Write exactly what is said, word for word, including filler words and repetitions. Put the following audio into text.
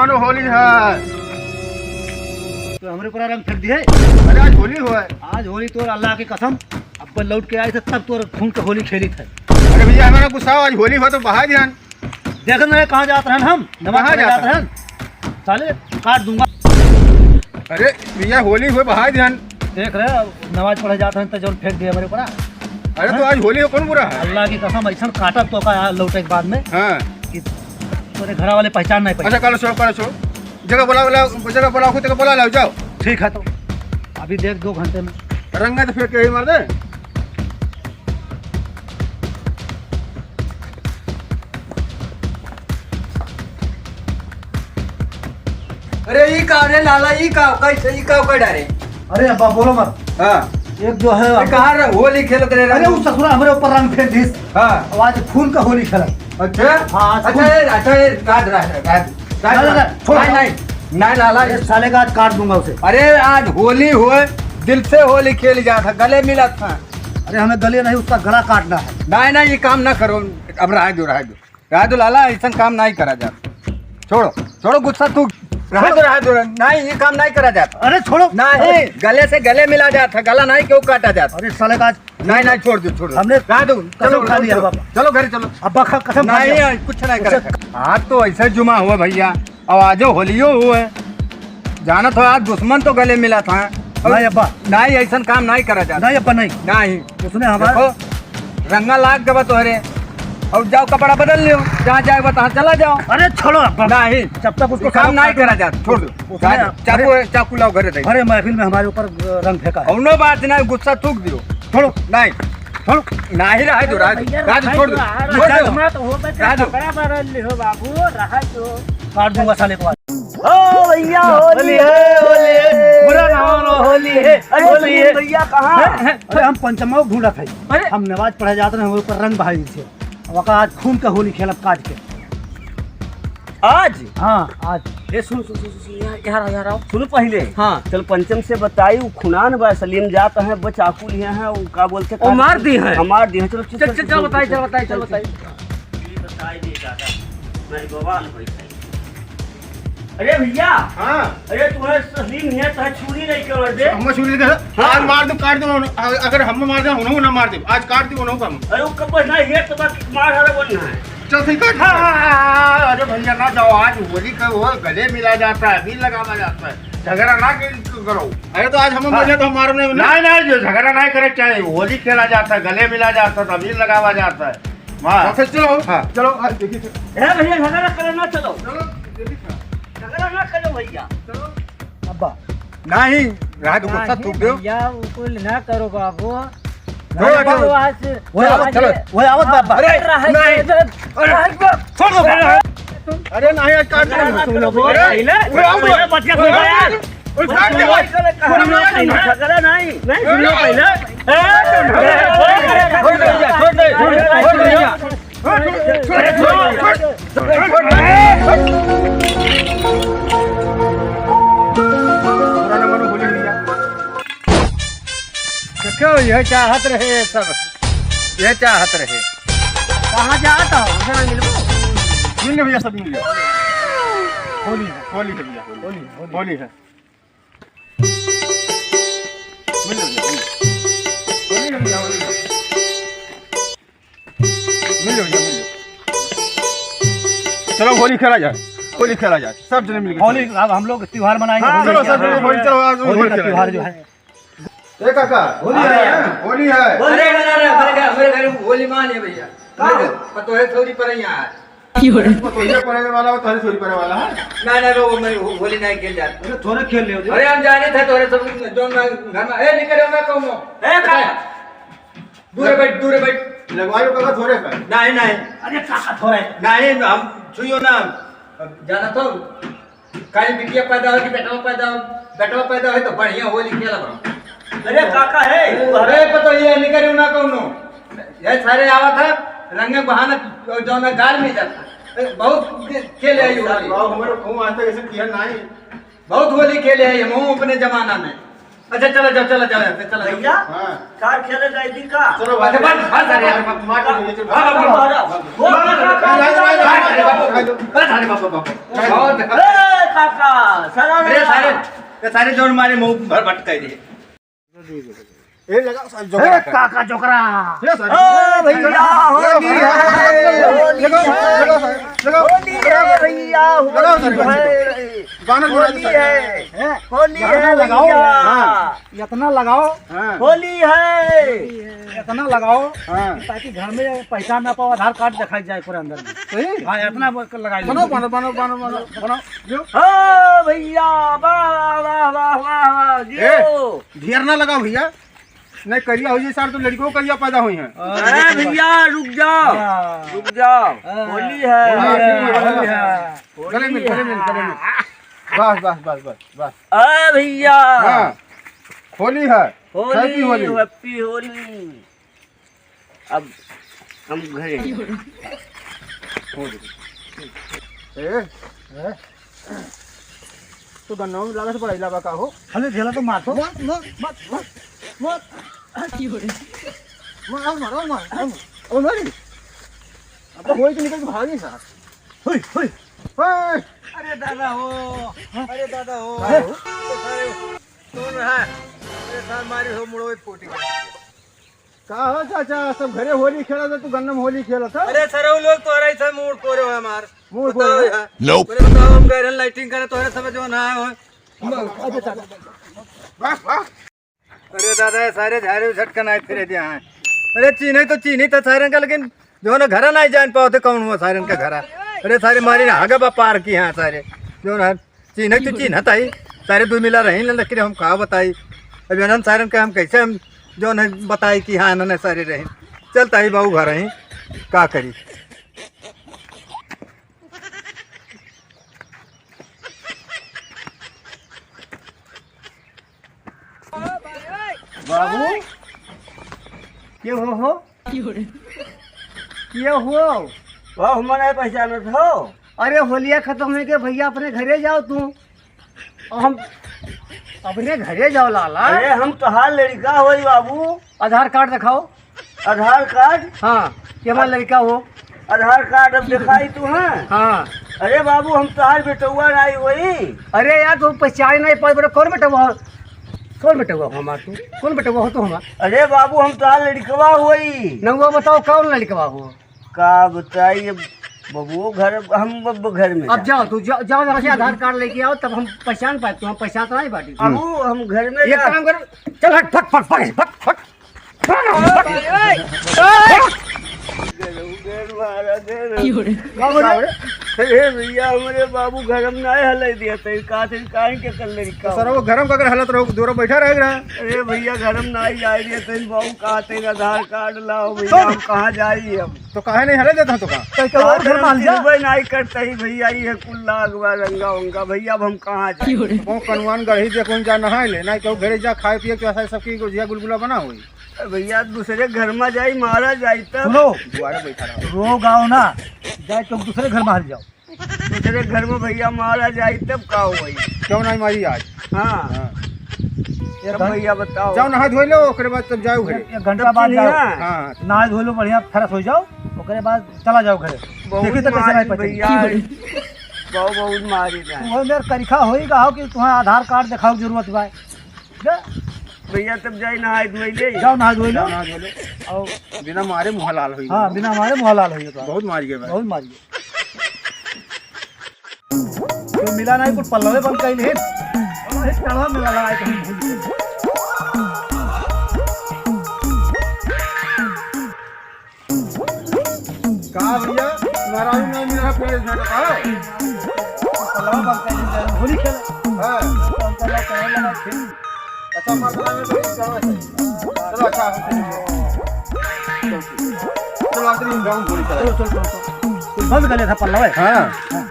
कौन होली है? तो हमरे ऊपर रंग फेंक दिए। अरे, आज होली हुआ है। आज होली तोर अल्लाह की कसम, अब लौट के आए थे तब तोर खून के होली खेली थे। अरे भैया, हमारा गुस्सा हो, आज होली हुआ तो बहाय दिहन। देख ना कहाँ जात रहन हम, नमाज कहाँ पढ़े जात जात रहन? रहन। साले काट दूंगा। अरे भैया, होली हुए, बहाय दिहन। देख रहे हो, नमाज पढ़े जात रहन तो जौन फेंक दिए हमरे ऊपर। अरे तो हाँ? आज होली हो, कौन बुरा है? अल्लाह की कसम, ऐसा काटब तो का लौटे के बाद में हाँ। कि तोरे घर वाले पहचान नहीं पाए। अच्छा, करो, छोड़ो, करो, छोड़ो। जगह बुला, बुला, जगह बुला, खुद जगह बुला लाओ, जाओ। ठीक है, तो अभी देख, दो घंटे में। रंगा तो फेंक के ही मार दे। अरे, ई का रे लाला, ई का, कैसे, ई का कर डारे? अरे अब्बा, बोलो मत। हाँ। एक जो है, अरे, कहाँ रे, होली खेलत रहे अरे, रंग? वो ससुरा हमरे ऊपर रंग फेंक दिस। हाँ। अब आज खून का होली खेलत। अच्छा? हाँ, आज अच्छा, खून। ए, अच्छा, ए, राज, राज, राज, राज, ना, ना, राज। ना, छोड़। नहीं, नहीं, नहीं, लाला। अरे, साले का आज काट दूंगा उसे। अरे, आज होली हुए, दिल से होली खेली जात है, गले मिलत है। अरे, हमें गले नहीं, उसका गला काटना है। नहीं, नहीं, ये काम ना करो, अब रहा दो, रहा दो। रहा दो लाला, ऐसन काम नहीं करा जात। छोड़ो, छोड़ो गुस्सा तू। रहा दो, रहा दो, नहीं, ये काम नहीं करा जात। अरे छोड़ो। नहीं, अरे। गले से गले मिला जात है, गला नहीं क्यों काटा जात। अरे साले का आज नहीं, नहीं, छोड़ दो, छोड़ दो। हमने रहा दो, कसम चलो, खा लिया चलो, बाबा। चलो घर चलो। अब्बा खा-, कसम खा नहीं, लिया। यार, कुछ नहीं करा। अच्छा। आज तो ऐसे जुमा हुआ भैया, अब आजो होलियो हुआ है। जानत हो, आज दुश्मन तो गले मिला था। अब नहीं अब्बा। नहीं, ऐसन काम नहीं करा जात। नहीं अब्बा, नहीं। नहीं। उसने हमारा देखो, रंगा लाग गवा तोहरे। और जाओ, कपड़ा बदल लियो, जहाँ जाए बा, तहाँ चला जाओ। अरे छोड़ो अब्बा। नहीं। जब तक उसको ये काम सबक नहीं काटो। करा जात, छोड़ दो। उसने जा-, चाकू, अरे, चाकू लाओ घरे दे। अरे महफिल में हमारे ऊपर रंग फेंका है। कौनो बात नहीं, गुस्सा थूक दियो। छोड़ो। नहीं। छोड़ो। नहीं, रहे दो, रहे दो। भैया, रहे दो, रहे छोड़ दो, दो। रहे छोड़ दो। मत हो, बस रहे दो। कपड़ा बदल लियो बाबू, रहे दो। काट दूंगा साले को आज। ओ भैया, होली है, होली है। बुरा ना मानो, होली है, अरे होली सुनील है। भैया, कहाँ? हैं, हैं? अरे हम पंचमा ढूंढत है। अरे। हम नमाज पढ़े जात रहे, हमरे ऊपर रंग बहाई थे। अब ओका आज खून का होली खेलब काट के। आज? हाँ, आज। ए, सुन, सुन, सुन, सुन, सुन, यहाँ, यहाँ रहो, यहाँ रहो। सुनो पहिले। हाँ। चल पंचम से बताई, उ खुनान बा, सलीम जात है, बस चाकू लिए हैं, उ का बोलते ओ, का मार दी हैं। हाँ, मार दी हैं। चलो, चल, चल, चल, चल, बताई, चल, बताई, चल, चल, बताई। चल। ये बताई नहीं दादा, मैं बवाल होई था। अरे भैया। हाँ। अरे तुम्हारे सलीम है तो छुरी नहीं कर दे। हम छुरी नहीं कर। हाँ। आज मार दो, काट दो, अगर हम मार दे, उन्होंने ना मार दे। आज काट दो, उन्होंने हम। अरे वो कब ना ये तो बात मार हरा बोलना है। चल ठीक है। हाँ, हाँ, हाँ, हाँ, अरे भैया ना जाओ, आज होली का वो गले मिला जाता है, अबीर लगावा जाता है, झगड़ा ना के-, करो। अरे तो आज हम हाँ। बोले तो हम मारो नहीं ना। नहीं, नहीं, जो झगड़ा नहीं करे, चाहे होली खेला जाता है, गले मिला जाता है, तो अबीर लगावा जाता है। हाँ। तो फिर चलो। हाँ। चलो, हाँ, देखिए, चलो। ए भैया, झगड़ा करे ना, चलो। चलो, जल्दी चलो। झगड़ा ना करो भैया। चलो। अब्बा। नहीं, रहा दो, गुस्सा नहीं थूक दो। भैया, वो कुल ना करो बाबू। चलो, अरे चलो। बाबू, आज, वो आवत, आज चलो। वो आवत बाबा। अरे, रहा नहीं। है, अरे, अरे, छोड़ दो। अरे, अरे, नहीं, आज काट दो। सुन लो, बोल। अरे, पहले, वो आवत। पहले बच्चा को बोल यार। अरे, काट दो। झगड़ा नहीं। नहीं, सुन लो पहले। ए, छोड़ दे, छोड़ दे, छोड़ दे, छोड़ दे। देखो, यह चाहत रहे सब, यह चाहत रहे। कहाँ जात हो? हमसे ना मिलबो? मिल ले भैया, सब मिल ले। होली है। होली है भैया, होली। होली, होली। होली है। मिल लो भैया, मिल लो। होली है भैया, होली है। मिल लो भैया, मिल लो। चलो होली खेला जाए, होली खेला जाए, सब जने मिलके होली। अब हम लोग त्योहार मनाएंगे, हाँ, होली चलो, का। सब जने होली, चलो, आज होली होली का खेला त्योहार जाए। जो है। ए काका, होली है, होली है। अरे, अरे, अरे, हमारे घर, हमारे घर में होली मान है भैया। कहाँ? मेरे घर, पतोहे थोड़ी पर यहाँ है। की हो रहा है? पतोहे पड़े वाला हो, तोहरे थोड़ी पड़े वाला है। ना, ना, वो मैं हो-, होली नहीं खेल जाता। अरे, थोड़े खेल ले हो। अरे, हम जाने थे, तोहरे सब जो मैं घर में, ए, निकल, मैं कहूँ। ए, कहाँ? दूर बैठ, दूर बैठ। लगवाई लो काका, थोड़े का। नहीं, नहीं। अरे, काका, थोड़े। नहीं, हम छुइयो ना। अब जाना तो, काल बिटिया पैदा हो कि बेटवा पैदा हो, बेटवा पैदा हो तो बढ़िया होली खेलब हम। अरे, काका है। अरे, पतोहे निकल ना कौनो। ये सारे आवत है, रंगे बहाना, जौन गाल में जाता। ए, बहुत खेले आई होली। बाबू, हमारे को आज तक ऐसे किया नहीं। बहुत होली खेले आई हम अपने जमाना में। अच्छा, चला जाओ, चला जाओ, यहाँ से चला जाओ। भैया, हाँ। कार खेले जाए दी का? चलो, अच्छा, बस, बस, अरे, यार, मार दो, ये तो मारो, मारो। मारो, मारो। बस, अरे, बाप, बाप, बाप, बाप। बस, अरे, बाप, बाप। बहुत ए, काका, सारा अरे, सारे, ये सारे जोर मारे, मुंह भर भटकाई दिए। ए, लगाओ सर, ए, जोकरा का। काका जोकरा। ए, सर। ए, भैया, लगाओ, होली लगाओ, है, लगाओ, होली लगाओ, है। लगाओ, सर, लगाओ। होली है भैया, लगाओ, सर, होली है। गाना जोड़ा दो, होली सर। है, हैं? होली गाना है लगाओ। भैया। हाँ। इतना लगाओ। हाँ। होली है। इतना लगाओ हाँ। कि ताकि घर में पहचान ना पाओ, आधार कार्ड दिखाई जाए पूरे अंदर में। सही? हाँ, इतना ब-, लगाई लो। बनाओ, बनाओ, बनाओ, बनाओ, बनाओ, बनाओ। जो। हाँ भैया, वाह, वाह, वाह, वाह, वाह, ए, जियो। ढेर ना लगाओ भैया, नहीं करिया हो जाए सार तो लड़कियों करिया पैदा हुई हैं। अरे भैया, रुक जाओ, हाँ। रुक जाओ, हाँ। होली है। होली है, होली है। गले मिल, गले मिल, गले मिल। बस, बस, बस, बस, बस। अरे भैया। हाँ। होली है। होली, Happy होली। Happy होली। अब हम घरे। हो रे। ए, ए। तू गन्ना में लागत बड़ा इलावा का हो? खाली झेला तो मार तो। मत, मत, मत, मत, मत। आ, की हो रे? मार, मार, मार, मार, मार। ओ, मारी। अब तो कोई तो निकल के भागी सार। हुई, हुई। ओए। अरे दादा हो, अरे दादा हो। का हो? तो सारे कौन रहा? अरे सार मारी हो मुड़ो फूटी। का हो चाचा, सब घरे होली खेलत है, तू गन्ना में होली खेलत है? अरे सर, वो लोग तोहरा ऐसा मूड कोरे हो हमार। मूड बताओ कोरे? यार। Nope। बोले बताओ, हम गए रहन लाइटिंग करे, तोहरे समझ में ना आए हो। वाह, वाह। अरे दादा, ये सारे झाड़ू झटकन आए फिरे दिया है। अरे चीन्हे तो चीन्ही था सारे का, लेकिन जो ना घरा नहीं जान पाओ थे कौन हुआ सारे का घरा। अरे सारे मारी ना आगे बा पार की हाँ सारे। जो ना चीन्हे तो चीन्हत आई। सारे दो मिला रही ना, लेकिन हम का बताई। अब इन्हन सारे का हम कैसे हम जो ना बताई कि हाँ इन्हन सारे रही। चलता ही बाबू घर ही का करी। बाबू, के हो हो? के हो? बाबू, हम नहीं पहचानत हो। अरे, होलिया खत्म होइके भैया अपने घरे जाओ तू। और हम अपने घरे जाओ लाला। अरे, हम तोहार लड़का होई बाबू। आधार कार्ड दिखाओ। आधार कार्ड? हाँ, कि हमार लड़का हो। आधार कार्ड अब दिखाई तू, हाँ? हाँ। अरे बाबू, हम तोहार बेटउआ नाई होई। अरे यार, तू पहचान नहीं पाए, बेटा, कौन बेटउआ हो? कौन बेटउआ हो हमार तू? कौन बेटउआ हो तू हमार? अरे बाबू, हम तोहार लड़कवा होई। नउआ बताओ, कौन लड़कवा हो? का बताई अब बबुओ घर, हम अब घर में अब जा। जाओ, तू जा-, जाओ यहाँ से आधार कार्ड लेके आओ, तब हम पहचान पाए, तू हम पहचान तो नहीं बाटी। बाबू, हम घर में एक जा- काम कर, चल हट, फट, फट, फट, फट, फट। गरु, गरु, मारा, गरु। की हो रे? का बोले? अरे भैया, हमरे बाबू घरम नाय हलै दिया तै, का तै काहे के कर ले तो का? सर, वो घरम का अगर हालत रहो, दूर बैठा रह रहा। अरे भैया, घरम नाय जाए दिया तै, बाबू का तै आधार कार्ड लाओ भैया, सुन। हम कहाँ जाई हम? तो काहे नहीं हलै देता तो का? तो क्या और घर मान जा। चिन्हबे नाय करता ही भैया, ये कुल लाग बा रंगा उंगा भैया, अब हम कहाँ जाई? वो कनवान गढ़ी देखो जा नहाए ले, ना क्यों घरे जा खाए पिए के ऐसा सबकी गुजिया गुलगुला बना हुई। भैया, दूसरे घर में जाई, मारा जाई तब। सुनो, दुआरे बैठा रहो। रो गाओ ना, जाए तो दूसरे घर में हल जाओ। दूसरे घर में भैया मारा जाई तब का होई? क्यों नहीं मारी आज? हाँ। हाँ। एक तब घं-, भैया बताओ। जाओ नहा धोई लो, ओकरे बाद तब जाओ घरे। एक घंटा तब बाद जाओ। चिन्हिया। हाँ। नहा धोई लो, बढ़िया fresh हो जाओ, ओकरे बाद चला जाओ घरे। बहुत देखी तो कैसे मारी नहीं पहचानी। भैया, बहुत, बहुत मारी ना। वो मेरे करिखा होई का हो कि तुम्हारा आधार कार्ड दिखाओ जरूरत बा। जा। भैया, तब जाई नहाए धोई ले। जाओ, नहाए धोई लो। जाओ, नहाए धोई लो। और बिना मारे मुँह लाल होई हाँ, गया। बिना मारे मुँह लाल होई गया। बहुत मार गया भाई। बहुत मार गया। तो मिला नहीं, कुछ पल्लवे बन कहीं नहीं। अरे, चढ़ा मिला लगा है कहीं। का भैया, तुम्हारा भी नाम मेरा पेड़ झटका है? चलो, हम कहीं जरूर होली खेले। हाँ। तो हम चलो, कहने लगा, ठीक। अच्छा, मतलब, हमें तो चलो, अच्छा। चलो, अच्छा, हम चलो। चलो, आखिरी हम गाँव होली खेले। चलो, चलो, चलो, चलो। तू बंद कर ले था पल्ला, भाई। हाँ। हाँ।